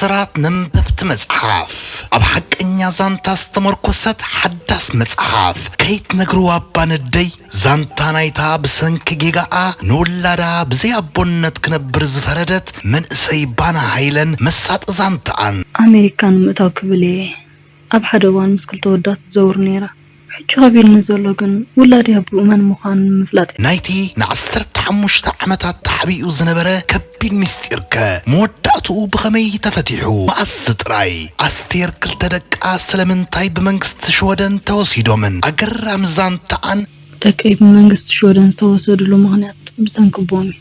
ስራት ነንበብቲ መጽሓፍ፣ ኣብ ሓቀኛ ዛንታ ዝተመርኮሰት ሓዳስ መጽሓፍ ከይትነግርዋ እባ ነደይ። ዛንታ ናይታ ብሰንኪ ጌጋኣ ንውላዳ ብዘይ ኣቦነት ክነብር ዝፈረደት መንእሰይ ባና ሃይለን መሳጢ ዛንታኣን። ኣሜሪካ ንምእታው ክብል እየ ኣብ ሓደ እዋን ምስ ክልተ ወዳት ትዘውር ነይራ። ሕጂ ከቢድኒ ዘሎ ግን ውላደይ ኣቦኡ መን ምዃኑ ንምፍላጥ እዩ። ናይቲ ንዓሰርተ ሓሙሽተ ዓመታት ተሓቢኡ ዝነበረ ከቢድ ምስጢርከ መወዳእትኡ ብኸመይ ተፈቲሑ? መኣስ ጥራይ? ኣስቴር ክልተ ደቃ ስለምንታይ ብመንግስቲ ሽወደን ተወሲዶምን? ኣገራሚ ዛንታኣን። ደቀይ ብመንግስቲ ሽወደን ዝተወሰድሉ ምኽንያት ብሰንኪ ኣቦኦም እዩ።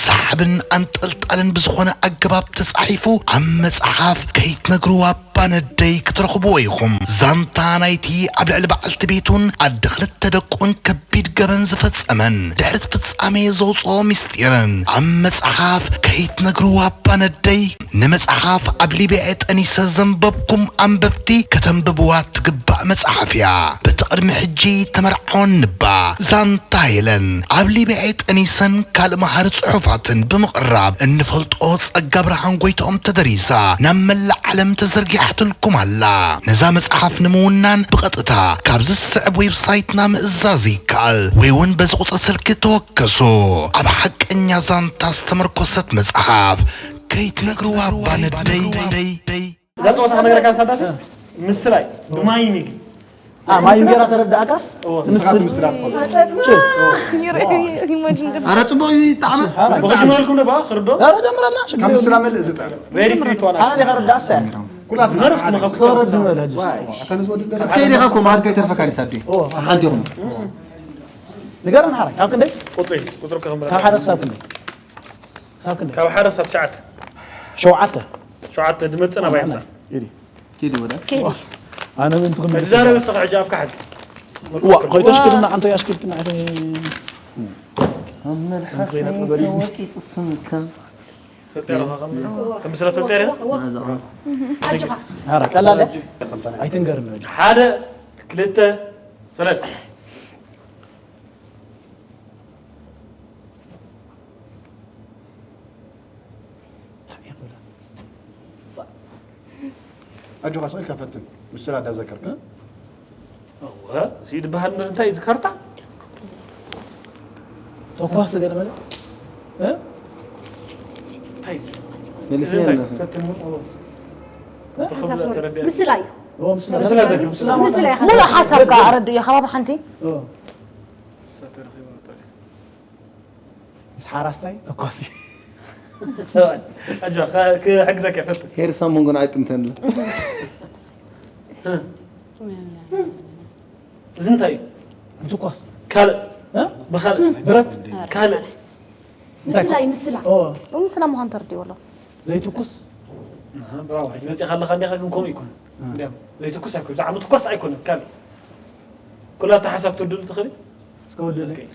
ሰሓብን ኣንጠልጣልን ብዝኾነ ኣገባብ ተጻሒፉ ኣብ መጽሓፍ ከይትነግርዋ እባ ነደይ ክትረኽብዎ ኢኹም። ዛንታ ናይቲ ኣብ ልዕሊ በዓልቲ ቤቱን ኣደ ክልተ ደቁን ከቢድ ገበን ዝፈጸመን ድሕሪ እቲ ፍጻሜ ዘውጽኦ ምስጢርን ኣብ መጽሓፍ ከይትነግርዋ እባ ነደይ። ንመጽሓፍ ኣብ ሊብያ ጠኒሰ ዘንበብኩም ኣንበብቲ ከተንብብዋ ትግባእ መጽሓፍ እያ። በቲ ቅድሚ ሕጂ ተመርዓወን ንባ ዛንታ ሄለን ኣብ ሊብያ ጠኒሰን ካልእ መሃሪ ጽሑፋትን ብምቕራብ እንፈልጦ ጸጋ ብርሃን ጎይትኦም ተደሪሳ ናብ መላእ ዓለም ተዘርጊሓትልኩም ኣላ። ነዛ መጽሓፍ ንምውናን ብቐጥታ ካብዚ ዝስዕብ ዌብሳይትና ምእዛዝ ይከኣል ወይ እውን በዚ ቁጽሪ ስልኪ ተወከሱ። ኣብ ሓቀኛ ዛንታ ዝተመርኮሰት መጽሓፍ ከይትነግርዋ እባ ነደይ። እዛ ጸወታ ክነግረካ ሳዳት ምስላይ ብማይ ሚግ አ፣ ማይ እንጌራ ተረዳእካስ? እዎ። ትምስል። ምስላ ትፈልጥ። ጭ። ኧረ ጽቡቕ እዩ፣ ይጣዕመ። ኧረ ብኸመይ መልኩም ነባ ክርዶ? ኧረ ጀምረና፣ ችግር ካብ ምስላ የለውም። መልእ ዝጠር። ቬሪ ስትሪት ዋላ። ኣነ ዲኻ ረዳእሳ? ኩላት መርፍ መኸፍቶ። ሰው ረድ ንበል፣ ሕጅስ። ዋይ፣ ኣታ ንዝወድድ ደረጃ። ከይዲ ኢኻ እኮ መኣዲ ከይተርፈካ ዲስ ኣዲ? ኦ። ሓንቲ ይኹን። ንገረን ሓራይ፣ ካብ ክንደይ? ቁጽሪ፣ ቁጽሪ ከኽምረካ። ካብ ሓደ ክሳብ ክንደይ? ክሳብ ክንደይ? ካብ ሓደ ክሳብ ትሽዓተ። ሸውዓተ። ሸውዓተ ድመጽእ ናባይ ኣምጻእ። ኢዲ። ኪዲ ወደ። ኪዲ። ኣነ ምን ትኽምል? ተዛረብ እስኻ ሕጂ ኣፍካ ሓዝ። ዋ፣ ኮይቶ ኣሽክድና፣ ኣንቶ ኣሽክድና፣ ኣንቶ ኣመል ሓሰይ ተወቂጡ ስምካ። ፈጠረ ኸም፣ ከም ስለ ፈጠረ? ኣጆኻ። ኧረ ቀላል እያ። ኣይትንገርኒ ሕጂ። ሓደ፣ ክልተ፣ ሰለስተ። ኣጆኻ ስቕ ኢልካ ፈትን፣ ምስላ እንዳዘከርካ። እወ፣ እዚ ዝበሃል ምን እንታይ እዩ እዚ ካርታ? ተኳሲ ገለ መለ? እ? እንታይ እዩ እዚ? መልሲ እዚ እንታይ? የለን። ፈትን እውን፣ እወ። እ? ተኸብሎ ሓሳብ ሰብ ተረድአ። ምስላ እዩ። እወ፣ ምስላ። ምስላ ዘኪ። ምስላ ማለት ምስላ እዩ። ሙሉእ ሓሳብካ ኣረድእ እየ፣ ከባቢ ሓንቲ። እወ። እሳ ተረኺባ ወጣ። ምስ ሓራስታይ ተኳሲ። ሰብኣይ፣ ኣጆኻ፣ ክሕግዘካ ይፈትን። ሄርሳ መንጎን ኣይጥምተን። እዚ እንታይ እዩ? ምትኳስ። ካልእ? እ? ብኻልእ? ብረት? ካልእ? እንታይ? ምስላ እዩ፣ ምስላ። ኦ። ምስላ ምዃኑ ተረዲእዎ ኣሎ። ዘይትኩስ? ኣሃ፣ ብራቮ። ሕጂ መጺእካ ኣለኻ እንዲኻ፣ ግን ከምኡ ይኮነ። እ። እንዲያም፣ ዘይትኩስ ኣይኮነ። ብዛዕባ ምትኳስ ኣይኮነን፣ ካልእ። ኩላታ ሓሳብ ትውድሉ ትኽእል? እስከ ወደለይ። ኦኬ።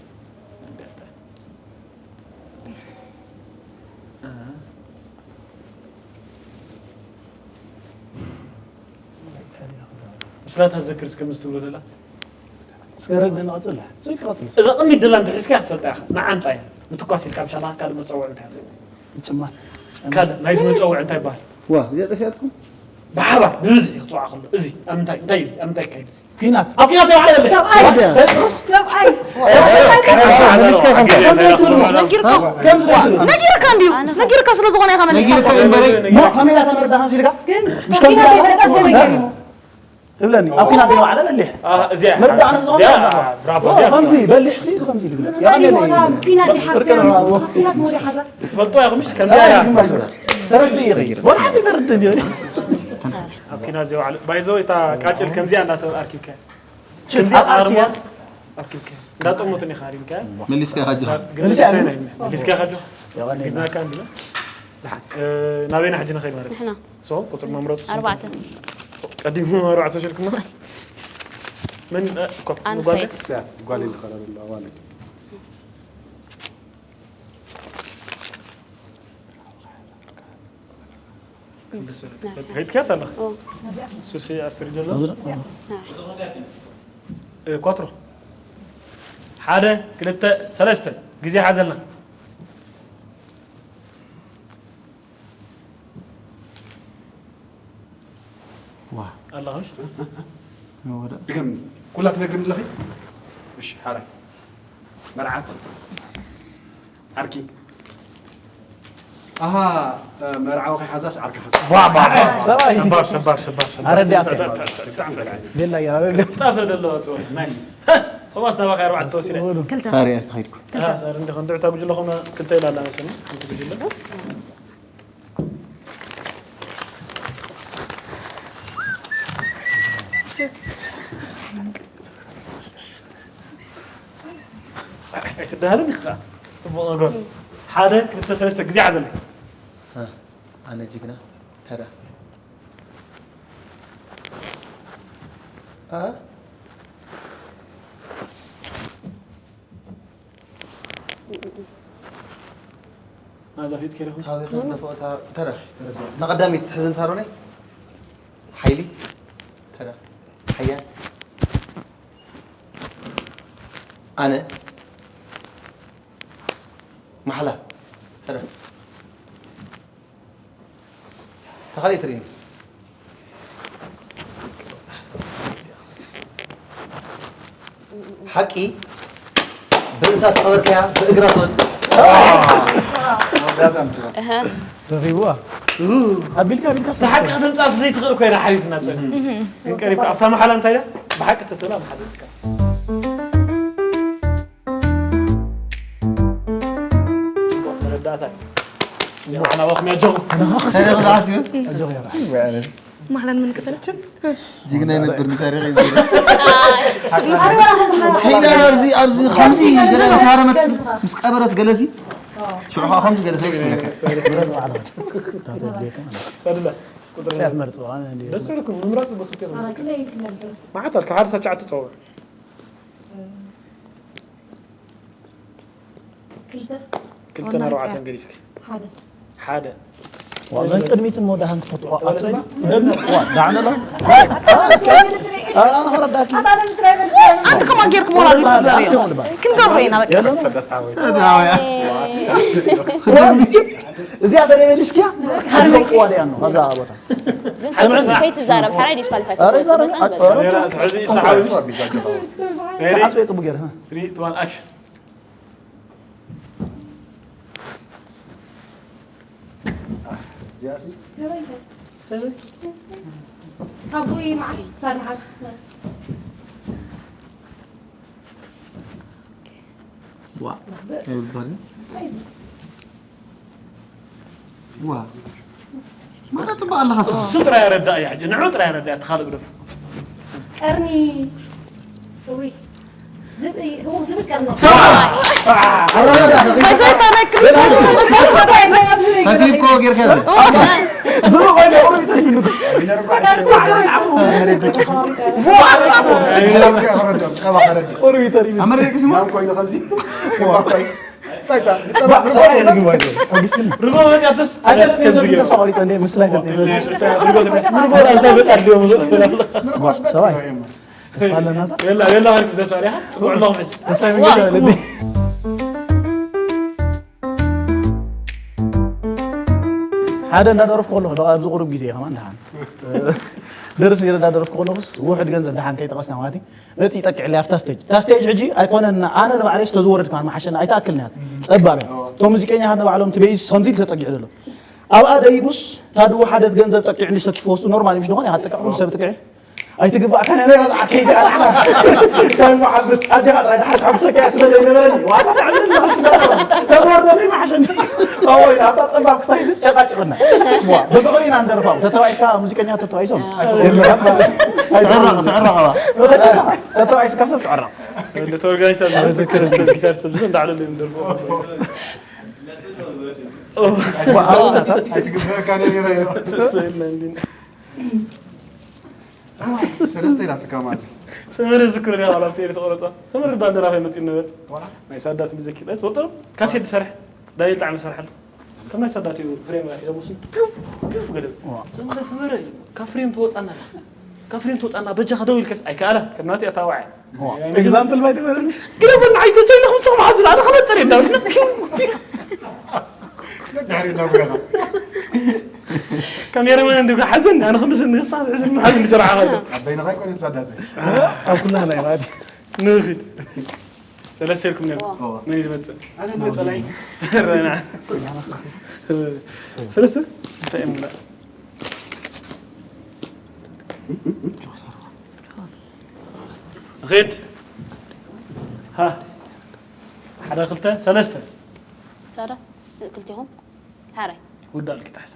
ምስላታ ዘክር እስከ ምስ ትብሎ ደላ። እስከ ረድ ንቐጽል። ስልክ ቀጽል። እዛ ቅድሚት ደላ እንተ ሒዝካ ክትፈልጣ ኢኻ። ንዓንጣ እያ። ምትኳስ ኢልካ ብሻላ ካልእ መጸውዒ እንታይ ኣሎ? ምጭማት። ካልእ ናይዚ መጸውዒ እንታይ ይበሃል? ዋ፣ እዚኣ ጠፊኣትኩም? ብሓባር ብብዝሒ ክጽዋዕ ከሎ፣ እዚ ኣብ ምንታይ፣ እንታይ እዩ እዚ? ኣብ ምንታይ ይካየድ እዚ? ኲናት። ኣብ ኲናት ተባዕለ በለ። ሰብኣይ። ጴጥሮስ። ሰብኣይ። ነጊርካ። ከምዚ ትብሉ። ነጊርካ እንድዩ። ኣነ ነጊርካ ስለ ዝኾነ ኢኻ መሊስካ። ነጊርካ እምበረይ። ሞ ካሜራ ተመርዳእካ ምሲልካ? ግን ምሽ ከምዚ ኲናት ኢልካ? ተጠቅሰ ነገር እዩ። ትብለኒ። ኣብ ኲናት ተባዕለ በሊሕ። አ፣ እዚኣ። መርዳእና ዝኾነ እዚኣ፣ ተባዕለ። ብራቮ፣ ኦ፣ እዚኣ። ከምዚ በሊሕ ሲ፣ ከምዚ ትብለኒ። ያኔ ያኔ። ኲናት ድሓር ቅርቅር ሲያ። ብራቮ። ኣብ ኲናት ሞዲ ሓዛ። ትፈልጦ ኢኹም፣ ምሽ ከምዚ ኣይ፣ እያ። ይመስገን። ተረድእ ኢኺ። ወላ ሓንቲ ተረድእ እንድዩ። ኣብ ኲናት ዘይወዓለ። ባይ ዘ ወይ፣ እታ ቃጭል ከምዚኣ እንዳተ-፣ ኣርኪብካ። ችግ፣ ከምዚኣ ኣብ ኣርኪያ። ኣርማስ ኣርኪብካ። እንዳጠመቱ ኒኻ ኣሪምካ። መሊስካ ኢኻ ጆ። ግን መሊስካ መሊስካ ኢኻ ጆ። ያው፣ ሒዝናካ እንዲና። ደሓን። እ፣ ናበይና ሕጂ ንኸይድ ማለት እዩ? ንሕና። ሶ፣ ቁጥሪ መምረፂ ስንት? ኣርባዕተ። ቀዲሙ ኣርባዕተ ወሲድኩማ? መን፣ እ፣ ኮ-፣ ኣነ ጓል? ኸይድ። እሳ ጓል ኢሉ ኸረር ኣሎ፣ ኣዋልድ። ከም ደስ በለካ። ትፈልጥ ከይድካስ ኣለኻ? ኦ። ሱሲ ኣስር ዘሎ? ና። እ፣ ኳትሮ። ሓደ፣ ክልተ፣ ሰለስተ። ግዜ ሓዘልና። ኣለኹሽ? ድገም። ኩላ ትነግርኒ ኣለኺ? እሺ፣ ሓራይ። መርዓት። ዓርኪ። ኣሃ፣ መርዓዊ ከይሓዛስ ዓርኪ ሓዛ። ዋ፣ ዋ፣ ዋ። ሰባይ። ሰባብ፣ ሰባብ፣ ሰባብ፣ ሰባብ። ኣረዳእካ። ብጣዕሚ ፈልዓኒ። ቤላ እያ፣ ኣረዳእካ። ጣፈ ደለዋ ጽወት። ናይስ። ቶማስ፣ ናባኻ ኣርባዕተ ተወሲደ። ክልተ። ሳሪ እያ ተኸይድኩ። ኣሃ፣ ሳሪ እንዲኹም። እንድዕታ ጉጅለኹም ክልተ ኢላ ኣላ መሰለኒ። ሓንቲ ጉጅለ። ኣይትደሃልን ኢኻ። ጽቡቕ ነገር። ሓደ፣ ክልተ፣ ሰለስተ ግዜ ዓዘለይ። ሃ፣ ኣነ ጅግና። ተዳ። አ? ማዛ ፊት ከይረኹም? ታዊኸ ነፎ እታ ተራ፣ ተራ። ንቐዳሚት ትሕዝን ሳሮነይ? ሓይሊ? ተራ። ሓያል? ኣነ? ማሕላ? ተራ። ተኻሊ ትርእኒ። ሓቂ ብርእሳ ተቐበርካያ ብእግራ ትወጽእ። ኣሃ። ደሪቡዋ። ኣቢልካ፣ ኣቢልካ ንሓቂ ክትምጻእ ዘይትኽእል ኮይና ሓሊፍና ጸኒሑ። ግን ቀሪብካ ኣብታ መሓላ እንታይ ኢላ? ብሓቂ ተተላ መሓዘትካ። ጽቡቕ መረዳእታ እዩ። ጽቡቕ ናባኹም ያጀኹም። ተነኻኽስ። ሰላም ዝዓስዩ። ኣጆኹ ያባ። ማሕላን ምን ቅተል? ጅግና ይነብር ንታሪኽ እዩ ዝብል። ሒና ኣብዚ፣ ኣብዚ፣ ከምዚ ገለ ምስ ሃረመት፣ ምስ ቀበረት ገለሲ። ሽዑ ኸዓ ከምዚ ገለ ሰው ይስመለካ። ሰድላ፣ ቁጥር ስያት መርጽ በቓ፣ እንዲ ደስ ይብልኩም፣ ምምራጽ ጽቡቕ ክትብል። ኣረ፣ ክንደይ ክንነብር? መዓት ኣልካ፣ ሓደ ሳብ ትሽዓተ ትጸውዕ። ክልተ። ክልተን ኣርባዕተን ገዲፍኪ። ሓደ። ሓደ። ዋ፣ እዘን ቅድሚትን መወዳእታን ትፈትዋ ኣጸይዱ? ዋ፣ ዳዕነ ላ? ኣነ ኸረዳኪ። ኣነ ከማን ጌርኩም ወላ ቢት ስበርዮ። ክንገብሮ ኢና በቃ። የለን? ሰዳውያ። እዚኣ ተለበሊስኪያ? ሓደ ዘውጽዋ ደያ ነው፣ ኣብዛ ቦታ። ግን ስምዕኒ። ከይትዛረብ፣ ሓራይ ዲስኳሊፋይ ኣረ፣ ይዛረብ። ክትወጽእ ኣረ፣ በቃ። ኣረ፣ ሕዚ ሰዓት። ተዓጽዮ ጽቡቅ ገይረ፣ ሃ። Three, two, one, action. ኣቦይ መዓል ሳድሓስ። ዋ፣ ኣይባልን። ዋ። ማለት ጽቡቕ ኣለኻ፣ ሰብ። እሱ ጥራይ ኣረዳእ እያ፣ ሕጂ ንዑ ጥራይ ኣረዳእ፣ እቲ ካልእ ግደፉ። ቀርኒ፣ እውይ፣ ዝብ-፣ ህውኽ ዝብል ቀርኒ። ሰብኣይ! መጀመርታ ናይ ክልተ ፈቲምኮ ጌርካ ዘ-፣ ዝብኢ ኮይኑ ቁሩብ ይተሪፍ። ቁሩብ ይተሪፍ። ኣመሪክስ ማ? ማን ኮይኑ ከምዚ? እንታይ እታ? ዝጸባእ ሰብኣይ ርግኦ። ርግኦ። ርግኦ መጽያትስ? ኣይፈልጥን እየ፣ ተስፋ ቆሪጸ እንደ ምስላ ኣይፈልጥን እየ። ርግኦ እንታይ በጣም ድዮም ዝፈልጥ። ርግኦ ስበት ሰብኣይ። ነው የማ። ተስፋ ኣለና እታ? የላ፣ የላ፣ ተስፋ ኣለና። ጽቡዕ ኣለኹም ሕጂ። ተስፋ ይመግብ ልቢ። ሓደ እንዳደረፍኩ ከለኹ፣ ዶ-፣ ኣብዚ ቁሩብ ግዜ ከማን ደሓን። ደርፍ ነይረ እንዳደረፍኩ ከለኹስ፣ ውሑድ ገንዘብ ደሓን ከይጠቐስና ማለት እዩ። ነቲ ይጠቅዕለይ ኣብታ ስቴጅ። እታ ስቴጅ ሕጂ ኣይኮነን፣ ኣነ ንባዕለይ ዝተዝወረድ ከማን መሓሸና ኣይትኣክልን እያ። ጸባብ እያ። እቶም ሙዚቀኛታት ንባዕሎም እቲ ቤዝ ከምዚ ኢሉ ተጸጊዑ ዘሎ። ኣብኣ ደይቡስ፣ እታ ድወሓደት ገንዘብ ጠቂዑ ንሰኪ ፈወሱ ኖርማል እዩ፣ ምሽ ዝኾነ ይሃ ጠቅዕ፣ ኩሉ ሰብ ጥቅዕ። ኣይትግባእካን እያ ነይራ፣ ዝዓርከይ እዚኣ ንዓና። ናይ መዓብስ ኣዴኻ ጥራይ ድሓር ትሕጉሰካ እያ ስለ ዘይነበረኒ። ዋታ ተዕብለኒ፣ ተዝወርደለይ መሓሸኒ። ኣቦይ፣ ኣብታ ጸባብ ክስታይ ዝጨቃጭቕና። ዋ፣ ብፍቕሪ ኢና ንደርፋ። ተተባኢስካ ሙዚቀኛ ተተባኢሶም። ኣዎ። የምራት ማለት እዩ። ትዕረቕ፣ ትዕረቕ ኣባ። ተተባኢስካ ሰብ ትዕረቕ። እንደ ተወርጋኝ ሰብ ነው። መዘክር። ጊታር ሰብ ዝን እንዳዕለሉ እዮም ደርፎ። ዋ፣ ኣውላታ። ኣይትግባእካን እያ ነይራ ኢሉ። እሱ የለ እንዲ። ሰለስተ ኢላትካ ማለት እዩ። ሰመረ ዝክር ያ፣ ዋላ ኣብቲ ኤሪ ተቆረጸ። ሰመረ ባንዴራ ከይመጽእ ነበር። ዋላ? ናይ ሳዳት ንዘኪር። እት ወጥሮ፣ ካሴት ዝሰርሕ። ዳንኤል ጣዕሚ ዝሰርሐሉ። ከም ናይ ሳዳት እዩ፣ ፍሬም ሒዞም ውስን። ፒፍ፣ ፒፍ ገለ። ዋ። ሰመረ፣ ሰመረ፣ ካብ ፍሬም ትወጻና ኣላ። ካብ ፍሬም ትወጻና፣ በጃኻ ደው ኢልከስ፣ ኣይከኣላ። ከም ናቲ ኣታዋዐ። ዋ። ኤግዛምፕል ባይ ትበርኒ? ግደፉና፣ ኣይተቸይለኹም፣ ንስኹም ሓዙና፣ ኣነ ክነጥር እየ፣ እንዳበልና። ድሕሪ እናጉረና። ካሜራማን እንዲሁ ሓዘን ኣነ ክንዲ ንሳ ዝሕዝን መሓዝን ዝስርዓ ከሎ ኣበይንኻ ይኮነ ሳዳተ ኣብ ኩላህና እዩ ማለት እዩ። ንኺድ ሰለስተ ኢልኩም ነይሩ እዋ። መን እዩ ዝመፅእ ኣነ መፀላይ ረና ሰለስተ እንታይ እዮም ምላ ኺድ ሃ ሓደ ክልተ ሰለስተ ሳዳ ክልቲኹም ሓራይ ውዳእ ልክታሕሰ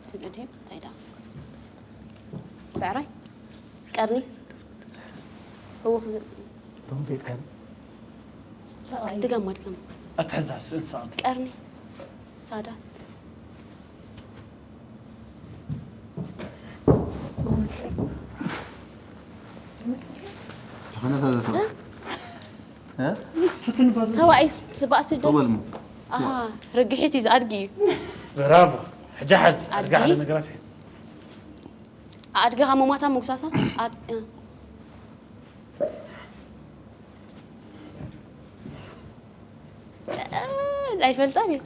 ትብዕድ እንታይ ዳ ብዕራይ ቀርኒ ህውኽ ዝ- እቶም ፈይጥካዮም ድገማ ድገማ ኣትሕዛዝ እንስሳ ቀርኒ ሳዳት ተኸነታ ዘሰብ ተባኢስ ስባእሲ ዶ ተበልሙ ኣሃ ርግሒት እዩ ዝኣድጊ እዩ ብራቮ ሕጂ ሓዚ ኣድጋ ሓደ ኣድጊ? ነገራት እዩ ኣድጊ ካብ መማታ ምጉሳሳ ኣድ- እ። ኣይፈልጣን እዩ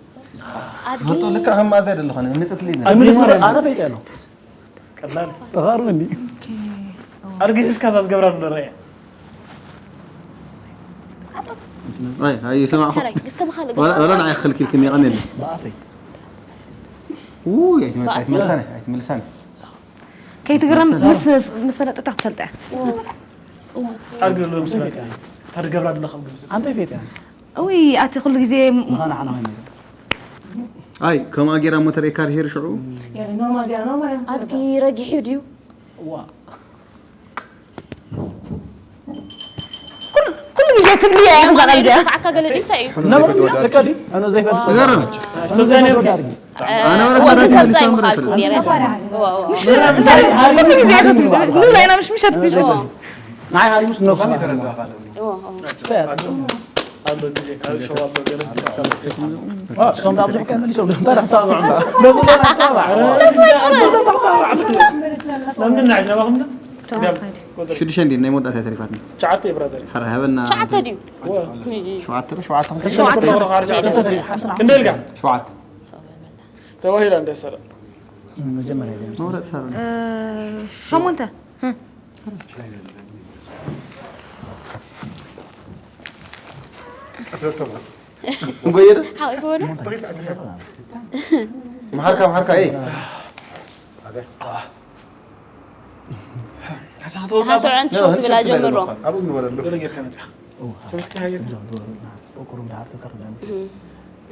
ኣድጊ ፈልጦ ልካ ከም ማእዛ ደለኾነ ምፅት ሊድ ኣይምልስ ነበር ኣነ ፈይጠ ኣሎ ቀላል ተቓርበኒ ኣድጊ እስካ እዛ ዝገብራ ንረእያ ኣይ ኣይ ሰማዕኹ ሕራይ እስከ ብኻልእ ወላ ንዓይ ክልኪልክኒ ይቐኒል ብኣፈይ ውይ ኣይትመልሳኒ ኣይትመልሳኒ ከይትግረም ምስ ምስ ፈለጠታ ክትፈልጠ ኣድጊ ዘሎ ምስላካ ታድገብራ ኣለኻ ግብዚ ኣንተ ፈይጥያ እውይ ኣቲ ኩሉ ግዜ ምኻና ዓና ኮይና ኣይ ከምኣ ጌራ ሞተር ኤካል ሄር ሽዑ ኣድጊ ረጊሑ ድዩ ኩሉ ግዜ ትብልያ እያ እዛ ቃል እዚኣ ተዓካ ገለ ድዩ እንታይ እዩ ነብርኛ ፍቀዲ ኣነ ዘይፈልጥ ገርም ኣነ ዘይፈልጥ ወዳርጊ ኣነ ወረ እወ ሳዳት ተዛይ ይመልስ መሃልኩ መስለኒ ነይረ እወ እወ ኩሉ ግዜ ትብሉ ንብላ ኢና ምሽ ምሸት ምሸት ንዓይ ሃሪሙስ ነብሱ እወ እወ ሰያት ኣሎ ግዜ ካብ ሸዋ ኣሎ ገለ እሶም ዳ ብዙሕ ከመልሶም እንታይ ዳሕታ በዚ ለምን ናይ ዘባኹም ሽዱሽተ እንዲ ናይ መወዳእታ ተሪፋትና ቻዓተ ብራዘር ሓራ ሃበና ሸዓተ ድዩ ሸውዓተ ዶ ሸውዓተ ክንደልጋ ሸውዓተ ተባሂላ እንደ ሰራ መጀመርያ ድያ መውረጥ ሳሩ ሸሞንተ ኣስበተማስ እንጎየደ ሓወይ በወደ መሓርካ መሓርካ እ ሓስዖ እንትሾ ትብላ ጀምሮ ኣብኡ ዝነበረ ኣሎ ገለ ጌርካ መፅኻ ተመስኪ ሃገር ቁሩብ ድሓር ተተርዳኒ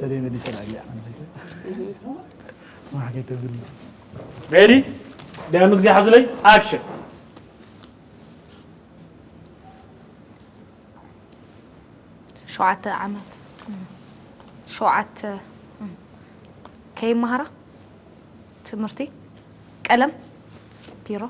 ተደይ መሊሰ ላጊ ማሕጌ ተብል ሬዲ ዳያም ግዜ ሓዙለይ ኣክሽን ሸውዓተ ዓመት ሸውዓተ ከይመሃራ ትምህርቲ ቀለም ቢሮ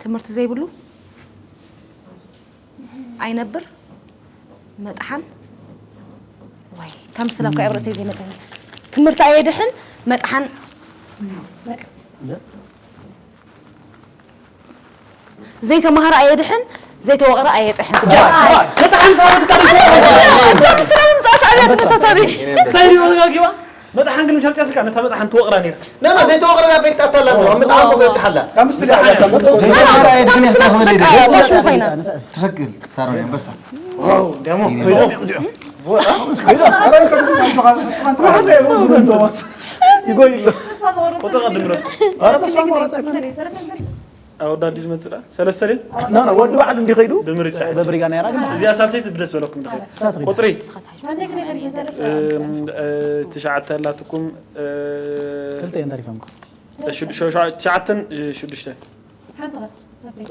ትምህርቲ ዘይብሉ ኣይነብር መጥሓን ወይ ተምስላ እኮ ኣብ ርእሰይ ዘይመፀኒ ትምህርቲ ኣየድሕን መጥሓን ዘይተማሃረ ኣየድሕን ዘይተወቕረ ኣየጥሕን መጥሓን ሳሮት ካብ ተምስላ ምምፃእ ሳዕብያ ተፈታተሪ እንታይ ዲዩ ተጋጊባ መጥሓን ግን ሸርጫትካ ነታ መጥሓን ትወቕራ ነይራ ና ና ዘይተወቕረ ናብ ቤት ኣታላ ኣብ ምጣዕም ክበፅሓላ ከምስል ያለ ተምስላ ምፅእ ፍላሽ ኮይና ትኽክል ሳሮን ኣንበሳ ደሞ ይጎይሎ ቁጥር ቀድም ረፅ ኧረ ተስፋ ቆረፀ ኣወዳዲ ዝመፅእ ደኣ ሰለስተ ድን ና ና ወዲ ባዕሉ እንዲኸይዱ ብምርጫ በብሪጋ ነራ ግን እዚኣ ሳልሰይቲ ትደስ በለኩም ድኸ ሳት ቁጥሪ እም፣ እ፣ ትሽዓተ ኣላትኩም እ፣ ክልተ እየን ተሪፈምካ ሸ- ሸ- ሸ- ትሽዓተን እ፣ ሽዱሽተ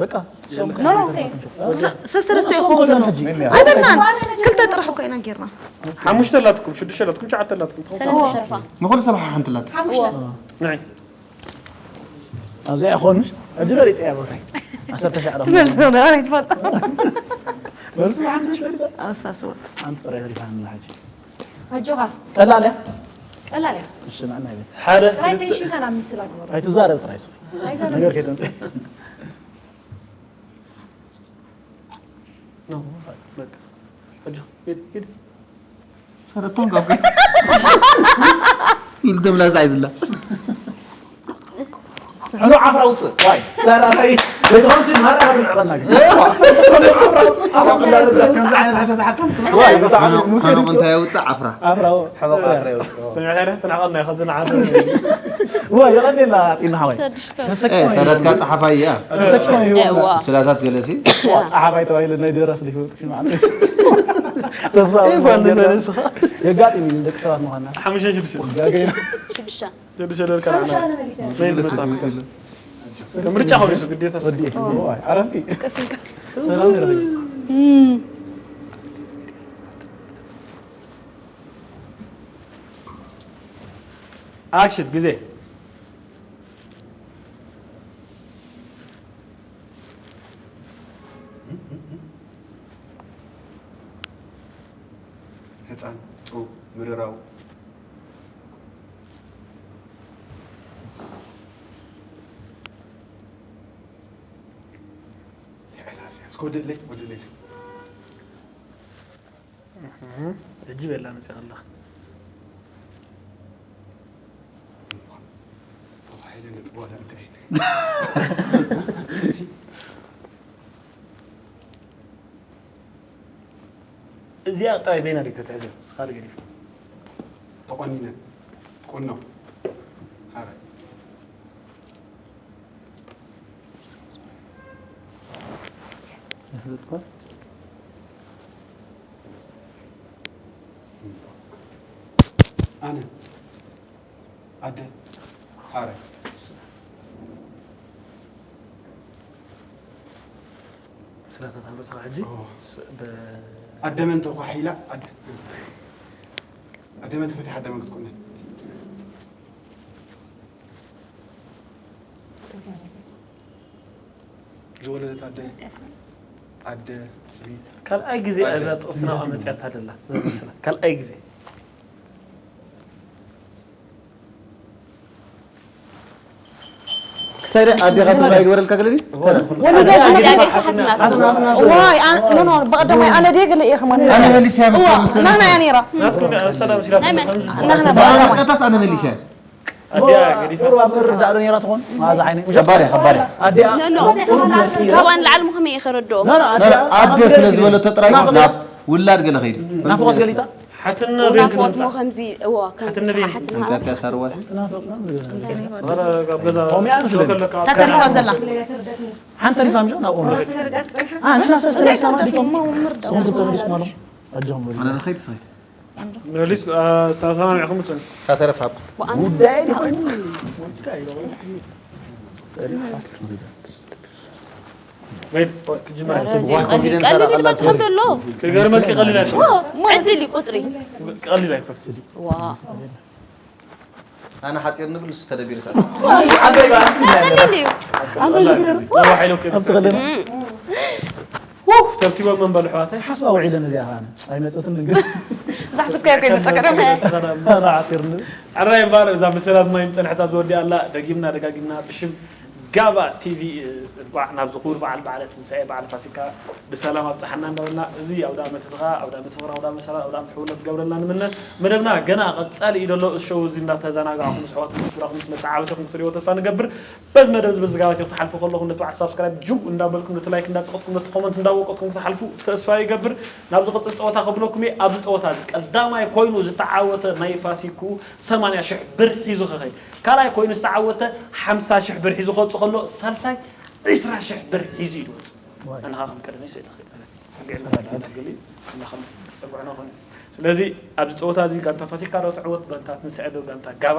በቃ ሰሰለስተ እሶም ይኸውን ከሎን ሕጂ ኣይበልናን ክልተ ጥራሕ እኮ ኢና ጌርና ሓሙሽተ ኣላትኩም ሽዱሽተ ኣላትኩም ትሽዓተ ኣላትኩም ትኸውን ሰለስተ ሸርፋ ንኹሉ ሰብሓ ሓንቲ ኣላት ንዒ ኣብዚኣ ይኾንሽ ሕጂ ፈሊጠ እያ ቦታይ ዓሰርተ ሻዕ ረኺበ። ትምህርቲ ነው ነበር ይትፈልጣ በዚ ሓንቲ ፈሊጠ ኣሳስወ ሓንቲ ጥራይ ተሪፋ ንላ ሕጂ ኣጆኻ ጠላልያ ቀላል እያ። እሺ ንዕና ይበል። ሓደ ጥራይ ቴንሽንካ ናብ ምስላ ግበሮ። ኣይትዛረብ ጥራይ እስኪ። ኣይዛረብ። ነገር ከይተምፅእ። ኖ፣ በቃ። ሕጂ ሂድ፣ ሂድ። ሰረቶም ካብ ኢል ተብላ ሳይ ዝላ ሕሎ ዓፍራ ውፅእ ዋይ ዛራይ ቤትኾንችን ማራ ንዕቐና ግን ዓፍራ ውፅእ ዓፍራ ውፅእ ከምዚ ዓይነት ሕተት ሓቶም ዋይ ብጣዕሚ ሙሴ ሕኖቕ እንታይ የውፅእ ዓፍራ ዓፍራ ሕኖቕ ዓፍራ የውፅእ ስምዒት ኣይነ ትናቐና ኢኻ ዝናዓዘ ዋይ የቐኔልና ጢና ሓወይ ሰድሽካ። ተሰክሞ ሰረትካ ፀሓፋይ እያ ተሰክሞ ይሁን እዋ። ስላታት ገለሲ ፀሓፋይ ተባሂለ ናይ ደረስ ሊፍወጥ ማለት ተስፋ የጋጥም እዩ ደቂ ሰባት ምዃንና ሓሙሽተ ሽዱሽተ ጋገይና ሽዱሽተ። ሽዱሽተ ደልካ ንዓና ናይ መጻም ምርጫ ኮይኑ ግዴታ ሰብ ወዲ ዓረፍቲ ሰላም ይረኸብ ኣክሽን ግዜ ህፃን ጡብ ምርራው እስከ ወደለይ ወደለይ ሕጂ ቤላ መፅእ ኣለኻ ተባሂለ ነጥቢ ዋላ እንታይ እዚኣ ጥራይ በይና ዶ ተትሕዞ ስኻል ገዲፍ ተቆኒነ ቁኖ ሃረ ኣነ ኣደ ሃረ ስላታት ኣንበሳኻ ሕጂ ኣደመን ተኳሒላ ኣደ ኣደመን ተፈቲሓ ኣደመን ክትቁነን ዝወለደት ኣደ ኣደ ትፅቢት ካልኣይ ግዜ እዛ ጥቕስና መፅያታ ደላ ዘመስላ ካልኣይ ግዜ ክሳይ ኣዴኻ ትብላ ይግበረልካ ገለኒ ወለዳ ዝመጣ ሓትና ዋይ ኖ ኖ በቀደማይ ኣነ ደየ ገለ እየ ከማን ኣነ መሊስያ ምስ ምስ ናና እያ ነይራ ናትኩም ሰላም ሲላት ናና መጣታስ ኣነ መሊስያ ኣዲያ ገዲፋ ቁሩብ ኣብ ምርዳእ ዶ ነይራ ትኾን መዓዛ ዓይነ ከባሪ ከባሪ ኣዲኣ ኖ ኖ ካብኣ ንላዕሊ ምኸመይ እየ ከረድኦ ኖ ኖ ኣዲኣ ኣደ ስለ ዝበለቶ ጥራይ ናብ ውላድ ገለ ከይዱ ናፍቆት ገሊፃ ሓትና ናፍቆት ቤት ሞ ከምዚ እዋ ከምዚ ሓትና ቤት ሓትና እንታትያ ሳርዋት ኣብ ገዛ ኦሚያ ምስለ ከለካ ታተሪፋ ዘላ ሓንቲ ሪፋ ምሻ ናብ ኦምር ንሕና ሰስተ ሪፋ ዲቶም ስኹም ክልተ መሊስኩም ኣለኹም ኣጆኹም በሉ ኣነ ንኸይድ ሳይ መሊስ ተሰማሚዕኩም ምፅን ካተረፍ ሃባ ጉዳይ ዲኾይኑ መይድ ክጅመር ቀሊል በፅሖም ዘሎ ክገርመልኪ ቀሊል ኣይኮነ ዕድል እዩ ቁፅሪ ቀሊል ኣይኮነ ዋ ኣነ ሓፂር ንብል ንሱ ተደቢሩ ሳስ ቀሊል እዩ ሓይሎ ኣብቲ ከለና ተርቲቦም መንበሉ ኣሕዋተይ ሓስባ ውዒለን እዚኣ ኸዓነ ኣይመፀትን ግን ዛሕስብካዮ ከይመፀ ቀደም ዓፂርኒ ሕራይ እምበር እዛ መሰላት ማይ ምፀንሐት ኣብ ዝወዲኣ ኣላ ደጊምና ደጋጊምና ብሽም ጋባ ቲቪ እንቋዕ ናብዚ ክቡር በዓል በዓለ ትንሳኤ በዓል ፋሲካ ብሰላም ኣብፀሓና እንዳበልና እዚ ኣውደ ዓመት እዚ ከዓ ኣውደ ዓመት ፍቕሪ ኣውደ ዓመት ሰላም ኣውደ ዓመት ሕውነት ገብረልና ንምነ መደብና ገና ቀፃሊ እዩ ዘሎ እዚ ሾው እዚ እንዳተዘናጋዕኩም ምስ ኣሕዋትኩም ምስ ብራኹም ምስ መተዓወትኹም ክትሪኦ ተስፋ ንገብር በዚ መደብ እዚ በዝጋባትዮ ክትሓልፉ ከለኹም ነቲ በዓል ሳብስክራይብ ጅው እንዳበልኩም ነቲ ላይክ እንዳፀቐጥኩም ነቲ ኮመንት እንዳወቀጥኩም ክትሓልፉ ተስፋ ይገብር ናብ ዝቕፅል ፀወታ ከብለኩም እየ ኣብዚ ፀወታ እዚ ቀዳማይ ኮይኑ ዝተዓወተ ናይ ፋሲኩ ሰማንያ ሽሕ ብር ሒዙ ክኸይድ ካልኣይ ኮይኑ ዝተዓወተ ሓምሳ ሽሕ ብር ሒዙ ክወፅእ ከሎ ሳልሳይ ዒስራ ሽሕ ብር ሒዙ እዩ ዝወፅእ ኣንኻ ከም ቀደመይ ስእሊ ክእል ማለት እዩ። ፀግዕና ክእል እዩ። ኣንኻ ከም ፀጉዕና ኮይኑ ስለዚ ኣብዚ ፀወታ እዚ ጋንታ ፋሲካ ዶ ትዕወት ጋንታ ትንስዐ ዶ ጋንታ ጋባ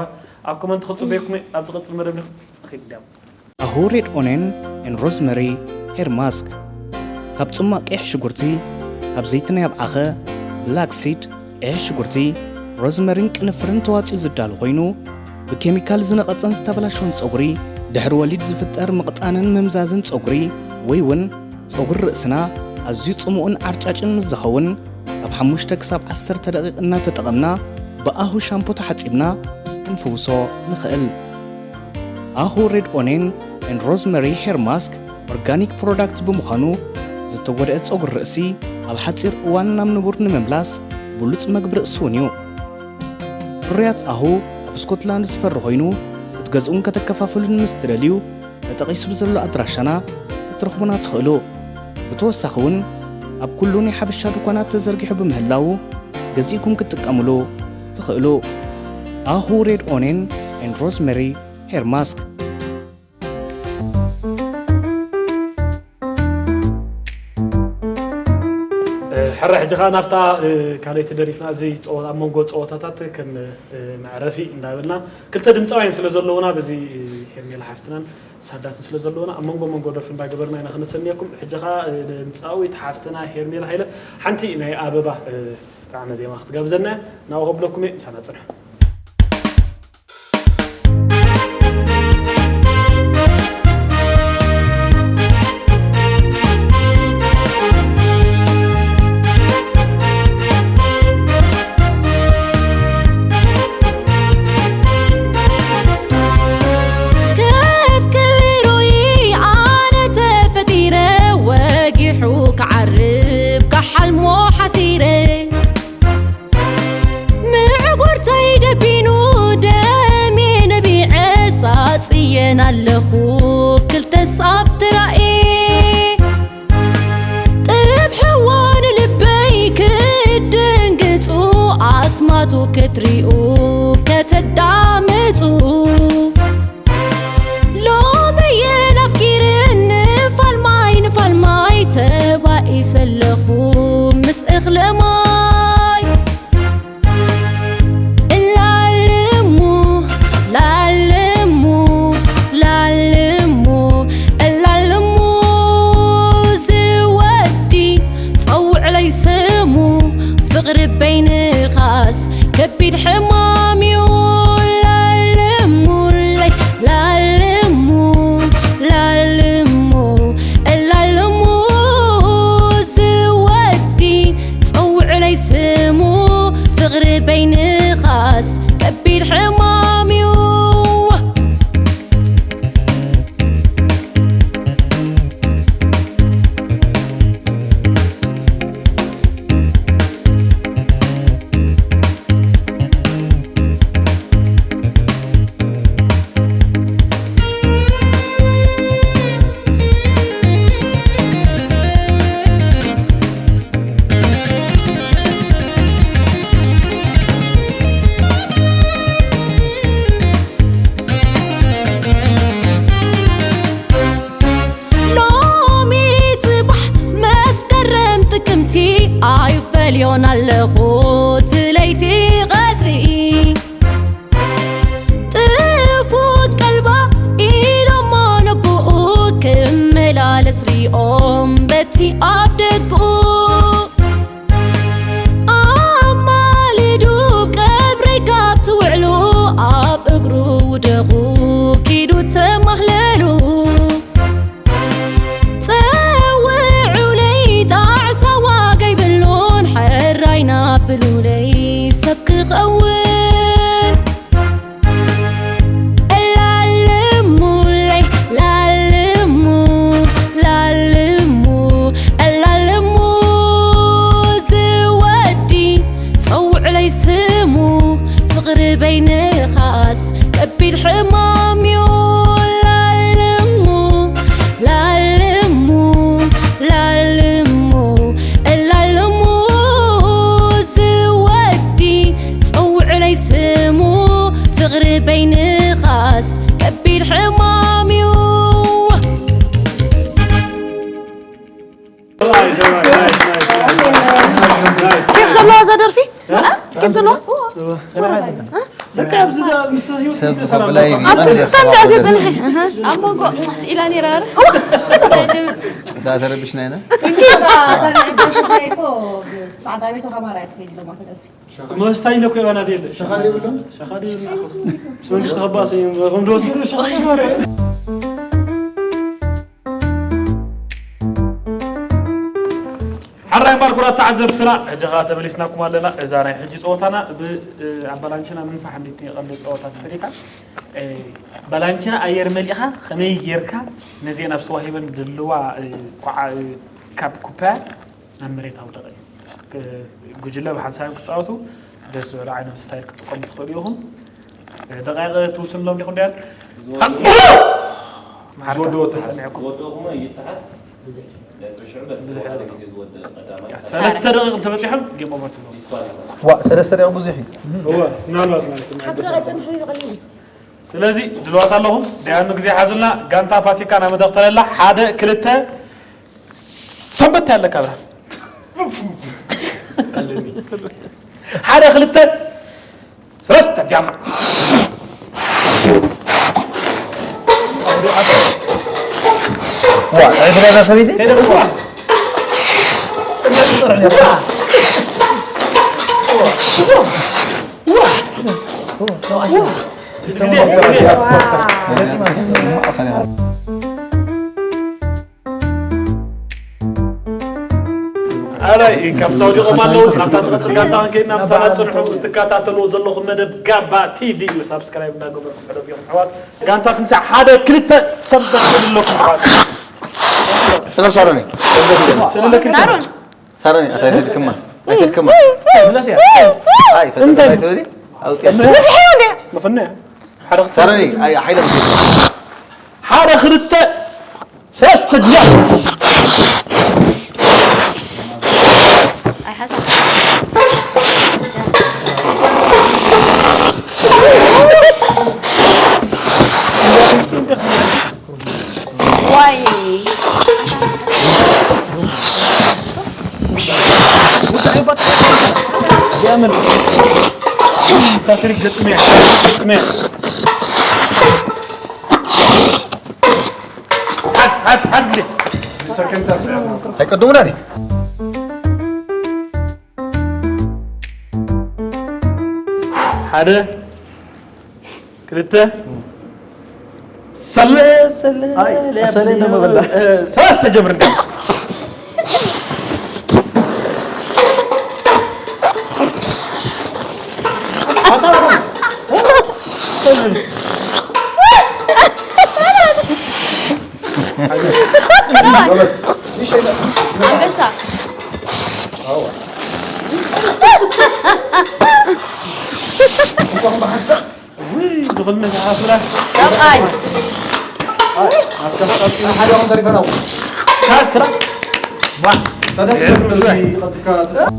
ኣብ ኮመንት ክፅበየኩም እየ። ኣብ ዝቐፅል መደብ ንክንዳብ ኣሁ ሬድ ኦኔን ኤን ሮዝመሪ ሄር ማስክ ካብ ጽማቕ ቀይሕ ሽጉርቲ ካብ ዘይቲ ናይ ኣብዓኸ ብላክ ሲድ ቀይሕ ሽጉርቲ ሮዝመሪን ቅንፍርን ተዋጺኡ ዝዳሎ ኮይኑ ብኬሚካል ዝነቐጸን ዝተበላሸወን ጸጉሪ ድሕሪ ወሊድ ዝፍጠር ምቕጣንን ምምዛዝን ጸጉሪ ወይ እውን ጸጉሪ ርእስና ኣዝዩ ጽሙእን ዓርጫጭን ምስ ዝኸውን ካብ ሓሙሽተ ክሳብ ዓሰርተ ደቂቕ እናተጠቐምና ብኣሁ ሻምፖ ተሓጺብና ክንፍውሶ ንኽእል። ኣሁ ሬድ ኦኔን ኤንድ ሮዝመሪ ሄር ማስክ ኦርጋኒክ ፕሮዳክት ብምዃኑ ዝተጎድአ ጸጉሪ ርእሲ ኣብ ሓጺር እዋን ናብ ንቡር ንምምላስ ብሉጽ መግቢ ርእሲ እውን እዩ። ፍርያት ኣሁ ኣብ ስኮትላንድ ዝፈሪ ኮይኑ ክትገዝኡን ከተከፋፍሉን ምስ ትደልዩ ተጠቒሱ ብዘሎ ኣድራሻና ክትረኽቡና ትኽእሉ። ብተወሳኺ እውን ኣብ ኩሉ ናይ ሓበሻ ድኳናት ተዘርጊሑ ብምህላዉ ገዚእኩም ክትጥቀሙሉ ትኽእሉ። ኣሁ ሬድ ኦኔን ኤንድ ሮዝመሪ ሄር ማስክ። ሕራይ ሕጂ ኸዓ ናብታ ካልኣይቲ ደሪፍና እዚ ጸወታ ኣብ መንጎ ጸወታታት ከም መዕረፊ እንዳበልና ክልተ ድምፃውያን ስለ ዘለውና በዚ ሄርሜላ ሓፍትናን ሳዳትን ስለ ዘለውና ኣብ መንጎ መንጎ ደርፊ እንዳገበርና ኢና ክነሰንየኩም። ሕጂ ኸዓ ድምፃዊት ሓፍትና ሄርሜላ ሃይለ ሓንቲ ናይ ኣበባ ጣዕመ ዜማ ክትጋብዘና እያ። ናብኡ ከብለኩም እየ፣ ምሳና ፅንሑ። ከፍ ክብሩይ ኣነ ተፈጢረ ወጊሑ ክዓርብ ካሓልሞ ሓሲረ ምዕጉርተይ ደቢኑ ደሜ ነቢዐ ሳጽየን ኣለኹ ክልተ ሳብ ተራእየ ጥብሕዎ ንልበይ ክትድንግጹ ኣስማቱ ክትሪኡ ከተዳምጹ ሎመየን ኣፍቂርን ንፋልማይ ንፋልማይ ተባኢሰ ኣለኹ ምስ እኽለ ማይ እላልሙ ላልሙ ላልሙ እላልሙ ዝወዲ ጸውዕለይ ስሙ ፍቕሪ በይንኻስ ከቢድ ሕማም እዩ ላልሙለይ ላልሙ ላልሙ እላልሙ ዝወዲ ጸውዕለይ ስሙ ፍቕሪ በይንኻስ ከቢድ ሕማም እዩ ሎሚ ጽባሕ መስከረም ጥቅምቲ ኣይፈልዮን ኣለኹ እቲ ለይቲ ቐትሪ ጥፉእ ቀልባ ኢሎሞ ነቦኡ ክመላለስ ሪኦም በቲ ኣፍ ደጉ ኣማልዱ ቀብረይ ካብ ትውዕሉ ኣብ እግሩ ውደቑ ኪዱ ተማህለሉ ጸውዑለይ ጣዕሳ ዋጋ ይብሉን ሕራይና ብሉለይ ሰብ ክኸውን ላልሙለይ ላልሙ ላልሙ ላልሙ ዝወዲ ጸውዕለይ ስሙ ፍቕሪ በይንኻስ ከቢድ ሕማም እዩ ላልሙ ላልሙ ላልሙ ላልሙ ዝወዲ ጸውዕለይ ስሙ ፍቕሪ በይንኻስ ከቢድ ሕማም እዩ ኬፍ ዘለዋ እዛ ደርፊ ኬፍ ዘለዋ ሰብ ብኸብላይ ኣብዚ ስታንድ ኣዝየ ጸኒሐ ኣብ መንጎ ኢላ ነይራ እዳ ተረብሽና ኢና ጻዕዳ ቤት ከማራ ትኸይድ ለማ ተደርፊ መስታ ኢለ እኮ የባና ደለ ሸኻሪ ይብሉ ሸኻሪ ይብሉ መንግስቲ ከባስ እዮም ከም ዝወስዱ ሸኻሪ ይብሉ ሓራ እምበር ክቡራት ተዓዘብትና፣ ሕጂ ኸኣ ተመሊስናኩም ኣለና። እዛ ናይ ሕጂ ጸወታና ብ-፣ እ፣ ኣብ ባላንቺና ምንፋሕ እንዲት ቀንዲ ጸወታ ትፈልጣ። እ፣ ባላንቺና ኣየር መሊእኻ ከመይ ጌርካ ነዚአን ኣብ ዝተዋሂበን ድልዋ፣ እ፣ ኳዓ-፣ እ፣ ካብ ኩባያ ናብ መሬት ኣውደቐ እዩ። እ፣ ጉጅለ ብሓንሳብ ክጻወቱ ደስ ዝበሎ ዓይነት ስታይል ክትጥቀሙ ትኽእሉ ኢኹም። እ፣ ደቃይቕ ትውስንሎም ዲኹም ዲያን? ዝወደኦ መሓርካ ዝወደኦ ተሓዝ። ሰሚዕኩም። ዝወደኦ እሞ ይተሓዝ። ብዙሕ። ብዙሕ። ሓደ ግዜ ዝወደእ ቀዳማይ። ሰለስተ ደቂቕ እንተበጺሖም ጌም ኦቨር ትብሎ። ዲስኳሊፋይ። ዋ፣ ሰለስተ ደቂቕ ብዙሕ እዩ። እወ፣ ምናልባት ማለት ነው። ሓንቲ ደቂቕ ጽንሑ እዩ፣ ቀሊል እዩ። ስለዚ ድልዋት ኣለኹም፣ ደያኑ ግዜ ሓዙልና። ጋንታ ፋሲካ ናብ መድረኽ ተለላ። ሓደ፣ ክልተ፣ ሰንበት ኣለካ ብራ። ሓደ፣ ክልተ፣ ሰለስተ፣ ጃማ። ዋ፣ እንታይ ትብላ እዛ ሰበይቲ? ኣራይ፣ ካብ ሳውዲ ቆም ኣለዉ። ናብታ ዝቐጽል ጋንታ ክንከይድ ኢና። ምሳና ጽንሑ። ምስ ትከታተልዎ ዘለኹም መደብ ጋባ ቲቪ እዩ። ሳብስክራይብ እንዳገበርኩም ሕደጉ እዮም ኣሕዋት። ጋንታ ትንሳእ ሓደ ክልተ ሰንበት ኣለኩም ኣሕዋት። ሰላም ሳሮን። ሰለለኪ ሳሮን። ሳሮን፣ ኣታ ኣይተድክማ። ኣይተድክማ። ምናስያ። ኣይ፣ ፈተና እንታይ? ኣይትበሊ። ኣውጽያ። መፍንያ። መፍንያ። ሓደ ክልተ ሳሮን፣ ኣይ፣ ሓይለ። ሓደ ክልተ ሰለስተ ጃ። ኣይሓስ። ዋይ። ጃመል። ታትሪክ ገጥምያ። ገጥምያ። ሓዝ፣ ሓዝ፣ ሓዝ ግዜ። ኣይቀድሙና ድዩ? ሓደ፣ ክልተ፣ ሰለ፣ ሰለ፣ ኣይ፣ ሰለ ነው መበላ። እ፣ ሰለስተ ጀምር እንደ። ኣንበሳ። ውይ፣ ዝኽል መዝሓፍራ። ሰብኣይ። ኣብ ከፍታ ሓደ ኹም ተሪፈና። ካትራ። ዋ። ሰደት ይቕጥካ ተስ-፣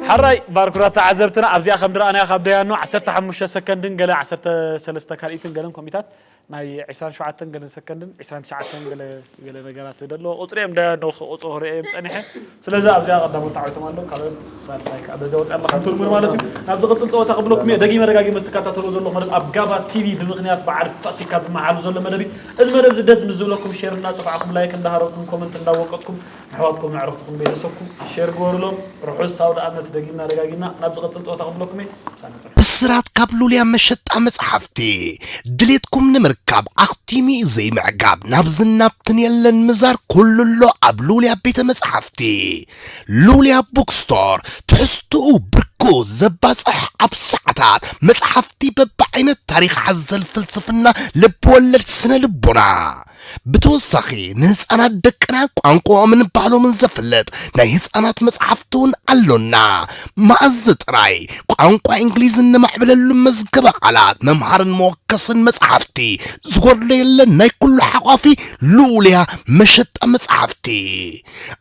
ሓራይ ባርኩራት ተዓዘብትና ኣብዚኣ ከም ድረኣናያ ካብ ደያኑ ዓሰርተ ሓሙሽተ ሰከንድን ገለ ዓሰርተ ሰለስተ ካልኢትን ገለን ኮሚታት ናይ ዕስራን ሸውዓተን ገለን ሰከንድን ዕስራን ትሽዓተን ገለ፣ ገለ ነገራት ደሎ ቁጽሪ እዮም ደያኑ ክቁጽሩ ክርኢ እዮም ጸኒሐ። ስለዚ ኣብዚኣ ቀዳሞት ተዓዊቶም ኣለዉ፣ ካልኦት ሳልሳይ ከኣ በዚያ ወጺኣ ኣለኻ ትርጉም ማለት እዩ። ናብ ዝቕጽል ጸወታ ክብለኩም እየ። ደጊመ ደጋጊመ ዝትከታተልዎ ዘለኹም መደብ ኣብ ጋባ ቲቪ ብምኽንያት በዓል ፋሲካ ዝመሓሉ ዘሎ መደብ እዩ። እዚ መደብ እዚ ደስ ምስ ዝብለኩም ሼር እናጸፋዕኩም፣ ላይክ እንዳሃረምኩም፣ ኮመንት እንዳወቀጥኩም፣ ኣሕዋትኩም፣ ኣዕሩኽትኹም፣ ቤተሰብኩም ሼር ግበሩሎም። ርሑስ ኣውደ ኣመት ደጊምና ደጋጊምና። ናብ ዝቐጽል ጸወታ ክብለኩም እየ። ሳንጽር። ብስራት ካብ ሉልያ መሸጣ መጽሓፍቲ። ድሌትኩም ንምርካብ ኣኽቲሙ እዩ ዘይምዕጋብ። ናብዝን ናብትን የለን ምዛር፣ ኩሉ ኣሎ ኣብ ሉልያ ቤተ መጽሓፍቲ። ሉልያ ቡክስቶር፣ ትሕዝትኡ ብርኩ ዘባጽሕ፣ ኣብ ሰዓታት መጽሓፍቲ በብዓይነት፣ ታሪኽ ሓዘል፣ ፍልስፍና፣ ልብ ወለድ፣ ስነ ልቦና። ብተወሳኺ ንህፃናት ደቅና ቋንቋኦምን ባህሎምን ዘፍልጥ ናይ ህፃናት መፅሓፍቲ እውን ኣሎና። መኣዝ ጥራይ ቋንቋ እንግሊዝ እነማዕብለሉ መዝገበ ቃላት፣ መምሃርን መወከስን መፅሓፍቲ ዝጎድሎ የለን። ናይ ኩሉ ሓቋፊ ሉልያ መሸጣ መፅሓፍቲ።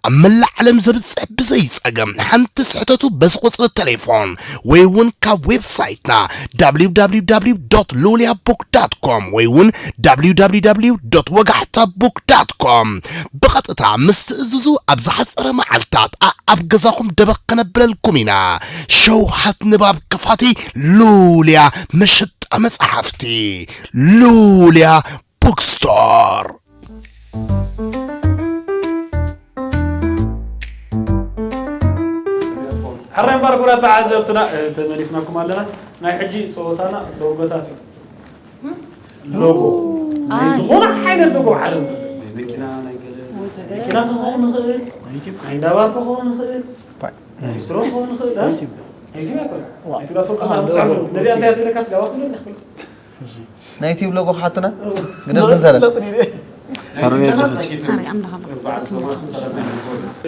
ኣብ መላእ ዓለም ዘብጽሕ ብዘይ ጸገም ሓንቲ ስሕተቱ በዚ ቁጽሪ ቴሌፎን ወይ እውን ካብ ዌብሳይትና www.luliabook.com ወይ እውን www.ወጋሕታ book.com ብቐጥታ ምስ ትእዝዙ ኣብ ዝሓጸረ መዓልታት ኣኣብ ገዛኹም ደበኽ ከነብለልኩም ኢና። ሸውሃት ንባብ ከፋቲ ሉልያ መሸጣ መጻሕፍቲ ሉልያ ቡክስቶር። ሕራይ እምበር ክቡራት ተዓዘብትና፣ እ፣ ተመሊስናኩም ኣለና። ናይ ሕጂ ጸወታና ሎጎታት እዩ። ሎጎ። ናይ ኣይ። ዝኾነ ዓይነት ሎጎ ዓለም። ዜና ክኸውን ይኽእል፣ ናይ እንዳባ ክኸውን ይኽእል፣ ናይ ሪስትሮ ክኸውን ይኽእል፣ እ? ናይ ዩቲዩብ ኣይኮነን። ዋ። ናይ ዩቲዩብ ኣፈ-፣ አ፣ ኣብ ዶ-፣ ጻዕሩ። ነዚኣ እንታይ ኣትለካ ስጋባ ክብሎ ንኽእል። ናይ ዩቲዩብ ሎጎ ክሓቱና? ግደፍ ዶ-፣ ክንዘረብ። ዶ-፣ ዶ-፣ ሳሮን የብዝሕ። ኣረ ኣምላኽ ኣምላኽ።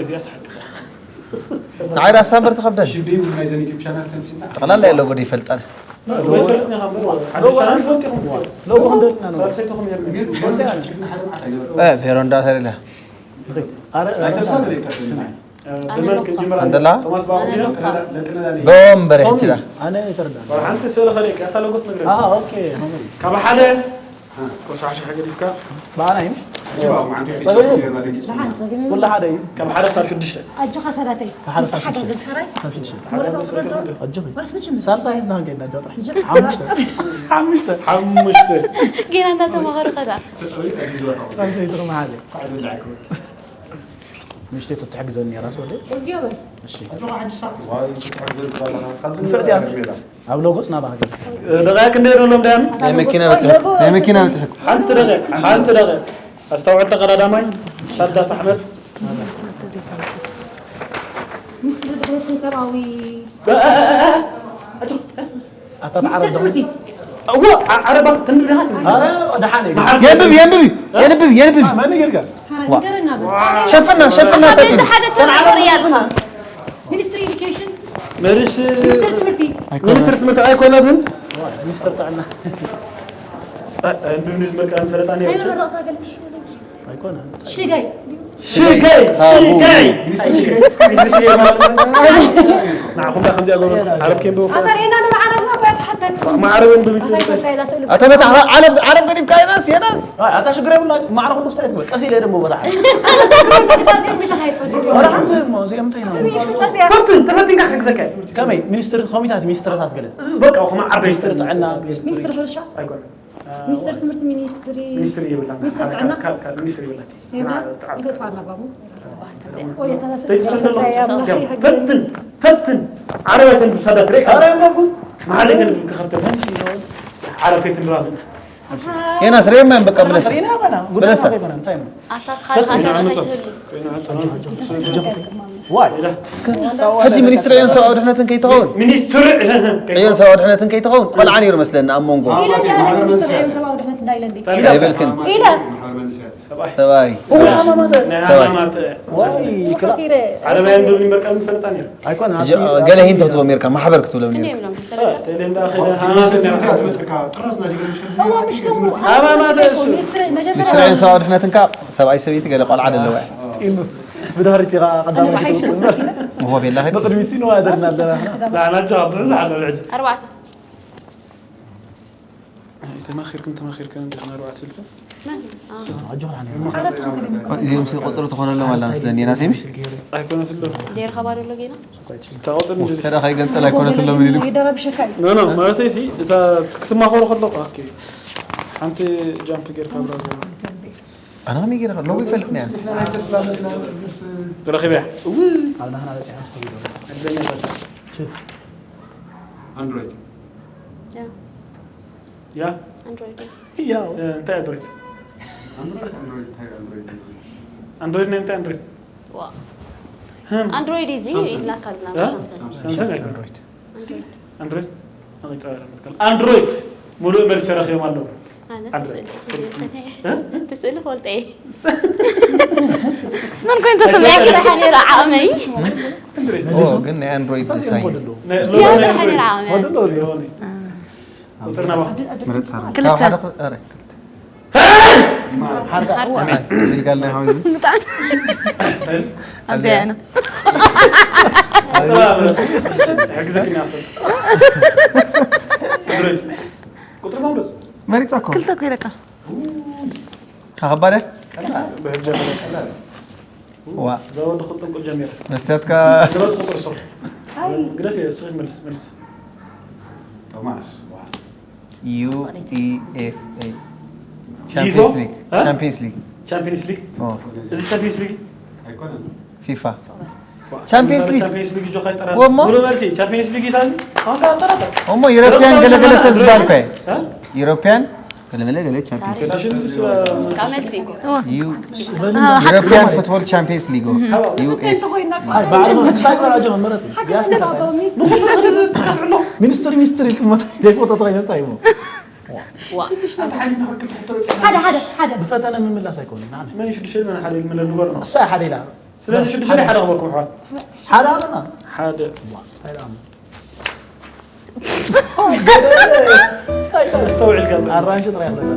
እዚኣ ሰሓቂ። ንዓይ ዳኣ ሳምበር ትኸብደን። ሽቢ እውን ናይዘን ዩቲዩብ ቻናል ተምሲልና። ጠቕላላ እየ ሎጎ ዶ ይፈልጣል? ሎጎ፣ ሎጎ ክንደልና ነው። ሳልሰይትኹም የለን። እ፣ ቬሮንዳ ተሪላ። ኣረ፣ ኣረ፣ ኣይተሳለ ዘይቀርብና። ብመን ክንጅምር ኣለና? ኣንተላ? ቶማስ ባቡያ? ኣነ ዶም በሬ ቶሚ፣ ጅራ። ኣነ ይተርዳል። ሓንቲ ስእሊ ከርእየካ፣ እታ ሎጎ ትነግረኒ። ኣሃ፣ ኦኬ፣ ቶሚ። ካብ ሓደ ቆሻሻ ገዲፍካ። ብኣና እዩ። ጸገም የለን። ደሓን፣ ጸገም የለን። ኩሉ ሓደ እዩ። ካብ ሓደ ክሳብ ሽዱሽተ። ኣጆኻ ሳዳተይ። ካብ ሓደ ክሳብ ሽዱሽተ። ሓገዝ ሕራይ። ክሳብ ሽዱሽተ። ሓደ ወረታ ክሳብ ወረታ። ኣጆኺ። ወረስ መቸም። ሳልሳ ሒዝና ክንከይድ ኢና፣ ኣጆ ጥራሕ። መቸም። ሓሙሽተ። ሓሙሽተ። ሓሙሽተ። ጌና እንዳተማኸሩ ከዛ። ሳልሰይቲ ክመሓዘ። ንእሽተይ ትትሕግዘኒ እያ ራስ ወደይ። እዝጊዮ በል። እሺ። ንፍዕቲ እያ። ኣብ ሎጎስ ናባኻ ገለ። ደቂቕ ክንደይ ደሎ ዳያኑ? ናይ መኪና በጽሐኩም። ናይ መኪና በጽሐኩም። ሓንቲ ደቂቕ፣ ሓንቲ ደቂቕ። ኣስተውዕል ተቐዳዳማይ፣ ሳዳት ኣሕመድ። ሚኒስትሪ ድሕነትን ሰብኣዊ እ፣ እ፣ እ፣ እ፣ ኣጆ፣ እ። ኣታ ሚኒስትር ዓረብ ትምህርቲ። እዎ፣ ዓ-፣ ዓረባት ክንዲ ደሃት። ኣረ፣ ደሓን እዩ። መሓር የንብብ፣ የንብብ፣ የንብብ፣ የንብብ። አ፣ መን ይገርጋ? ሓራ ዋ። ንገረና በል። ሸፍና፣ ሸፍና፣ ሓደ፣ ሸፍና። ሓደ ተናገር እያ እኮ። ሚኒስትሪ ኤዱኬሽን። መርሽ ሚኒስትር ትምህርቲ። ኣይኮነን። ሚኒስትር ትምህርቲ ኣይኮነትን። ሚኒስትር ጥዕና። እ፣ እ፣ እንዱ ኒውዝ በቃ ፈለጣ ነይሩ። ናይ መመረቕታ ኣገልግሎት። ኣይኮነን። ሽጋይ። ሽጋይ፣ ታቡ። ሽጋይ። ንዓኹም ዳ ከምዚ ኣገሩ ዓረብ ኬንዶ። ኣታ ሬና ኑር ዓረብ ነው እኮ ያተሐተት። ማዕረብን ብሚት ኣታ ይፈታ ይላ ስእሊ። ኣታ በታ ዓረብ፣ ዓረብ ገዲም ካይናስ የናስ። ኣታ ሽግር የብላ ማዕረ ኩሉ ክሳይ ትበል። ቀስ ኢለ ደሞ በታ። ኣታ ሽግር የብላ። ወላ ሓንቲ እሞ እዚኦም እንታይ ነው? ተፈትን፣ ተፈትን ካክ ግዘከ። ከመይ ሚኒስትር ኮሚታት ሚኒስትርታት ገለ። በቃ ኹማ ዓበይ ሚኒስትር ጥዕና፣ ሚኒስትር ሕርሻ። ኣይኮነ። ሚኒስትር ትምህርቲ፣ ሚኒስትሪ፣ ሚኒስትሪ ይብላ። ሚኒስትር ጥዕና። ካብ፣ ካብ ሚኒስትሪ ይብላ። ይብላ። ይፈጥፋና ባቡ። ፈትን፣ ፈትን። ዓረብ ኣይተን ብሳዳ ትሬካ። ዓረብ ኣይተን ብሳዳ ትሬካ። ዓረብ ከይትንራብ። የናስ ሬማ በቃ ብለሳ። ሬና በና። ጉዳይ ብለሳ። ከይኮነ እንታይ ነው? ኣታ ትኻልኻ ከይትህሉ። ዋይ። እስከ ሕጂ ሚኒስትሪ ዕዮን ሰብኣዊ ድሕነትን ከይትኸውን? ሚኒስትሪ ዕዮን ሰብኣዊ ድሕነትን ከይትኸውን? ቆልዓ ነይሩ መስለኒ ኣብ መንጎ። ኢለ እንዲ ኣነ ሚኒስትሪ ዕዮን ሰብኣዊ ድሕነት እንዳኢለ እንዲ። ኣይበልክን። ኢለ። ሰብኣይ። እዋ፣ ሃማማተ። ናይ ሰብኣይ። ሃማማተ። ዋይ፣ ክላ-፣ ዓረባውያን ዶ ንበር ቃል ምፈልጣ ነይሩ? ኣይኮነ፣ ሕጂ፣ ኣብቲ፣ ገለ ሂንት ክትቦ ሜርካ፣ ማሕበር ክትብሎም ነይሩ። ክንደይ እዮም ኢሎም? ሰለስተ? ተይለ እንዳ ኸይደ ሃማማተ ነይሩ። እዋ፣ ምሽ ከምኡ። ሃማማተ እሱ። ሚኒስትሪ መጀመርያ ሚኒስትሪ ዕዮን ሰብኣዊ ድሕነትን ካብ ሰብኣይ ሰበይቲ ገለ ቆልዓ ደለዋ እያ። ጢኑ ብድሕሪት ኢኻ ቀዳማይ ክትወጽእ እምበር። እዎ ቤላ ኸድኪ። ንቕድሚት ሲ ንዋደርና ኣለና። ላዕላ ጃብ፣ ላዕላ ልዕጅ። ኣርባዕተ። ኣይተማኺርክን ተማኺርክን እንዲኽን ኣርባዕተ ኢልክን? መን? ኣዎ። ኣጆኻ ሓኒ። እዚኦም ሲ ቁጽሪ ትኾነሎም ኣላ መስለኒ፣ ናሴሚ? ኣይኮነትሎ። ጌርካ ባዶ ኣሎ ጌና? እታ ቁጽሪ እንዲ-፣ ከዳ ከይገንጸል ኣይኮነትሎም ኢሉ። ይደረብሸካ እዩ። ኖ፣ ኖ፣ ማለተይ ሲ፣ እታ ክትማኸሩ ከለኹ፣ ኦኬ። ሓንቲ ጃምፕ ጌርካ ብራዘር። ኣነ ከመይ ጌረ ከለኹ ይፈልጥኒ እያ። ንሕና ናይ ተስላ መስላ ትብልስ ረኺበያ። እው። ኣብ ናህና በጺሖም ትፈልጡ። ኣድለኛ በቃ። ችፕ። ኣንድሮይድ። ያ። ያ? ኣንድሮይድ። ያው። እ፣ እንታይ ኣንድሮይድ? ኣንድሮይድ፣ ኣንድሮይድ፣ እንታይ ኣንድሮይድ? ኣንድሮይድ ናይ እንታይ ኣንድሮይድ? ዋ። ህም። ኣንድሮይድ እዚ ሳምሰንግ። ኢልናካ ኣለና እ? ሳምሰንግ። ሳምሰንግ ኣይኮነን። ኣንድሮይድ። ኣንድሮይድ። ኣንድሮይድ። ኣበይ ጸበለ መትከል? ኣንድሮይድ። ሙሉእ መልሲ ረኺቦም ኣለዉ። ኣነ ኣንድሮይድ። ትስእሊ ፈልጠ እየ። እ? ትስእሊ ፈልጠ እየ። መን ኮይኑ ተሰሚዐ? ኣይክልሓ ነይሩ ዓቕመይ። ኣንድሮይድ። ኦ፣ ግን ናይ ኣንድሮይድ እንታይ ሳይን። ሞደል ኣለዎ? ናይ እስኪ ሎሚ ኣንተ ናይ ሓኒራ ዓቕመይ። ሞደል ኣለዎ እዚኦ። ሎሚ። ቁጥር ናባ? ምረጽ ሳራ። ክልተ። ካብ ሓደ ክል-፣ ኧረ፣ ክልተ። ሓርዳ። ሓርዳ። ዝብል ጋል ናይ ሓወይ። ብጣዕሚ። ኣብዚኣ ኣነ። ሕግዘክኒ ኣኽል። ቁጥሪ ማንዶስ? መሪጻ እኮ። ክልተ እኮ ኢለካ። ካኸባደ? ቀላል፣ ብሕጃ ቀላል። ዋ። እዛ ወዲ ክጥንቁል ጀሚራ። መስትያትካ። ግረጽ ቁጥሪ ሶ። ኣይ። ግረፍ እየ፣ እስኺ መልስ፣ መልስ። ቶማስ። ዩ ኢ ኤፍ ኤ። ቻምፒየንስ ሊግ። እ? ቻምፒየንስ ሊግ። ቻምፒየንስ ሊግ? ኦ። እዚ ቻምፒየንስ ሊግ? ኣይኮነን። ፊፋ። ዋ፣ ቻምፒየንስ ሊግ። ቻምፒየንስ ሊግ ጆኻ ይጠራ። ወሞ? ሙሉ መልሲ፣ ቻምፒየንስ ሊግ ይታዚ? ኣንካ ኣጠራጠር። ኦሞ፣ ዩሮፒያን ገለገለ ሰብ ዝበሃል እኮ እየ። እ? ዩሮፒያን ገለመለ ገለ ቻምፒየንስ ካብ መልሲ እኮ ዩ European Football Champions League ዩ ኤፍ ባዕሉ መንግስታዊ ወራጆ መመረጽ ሚኒስትር ሚኒስትር ኢልኩም ዘይፎቶ ጥራይ መስታ ይሞ ዋ ሓደ ሓደ ሓደ ብፈተነ ምምላስ ኣይኮነ መን ሽዱሽተ መን ሓደ ይመለ ንበር ነው እሳ ሓደ ኢላ ስለዚህ ሽዱሽተ ሓደ ክበኩም ኣሕዋት ሓደ ኣበና ሓደ ኣስተውዕል ኣራንሽ ጥራይ ክበል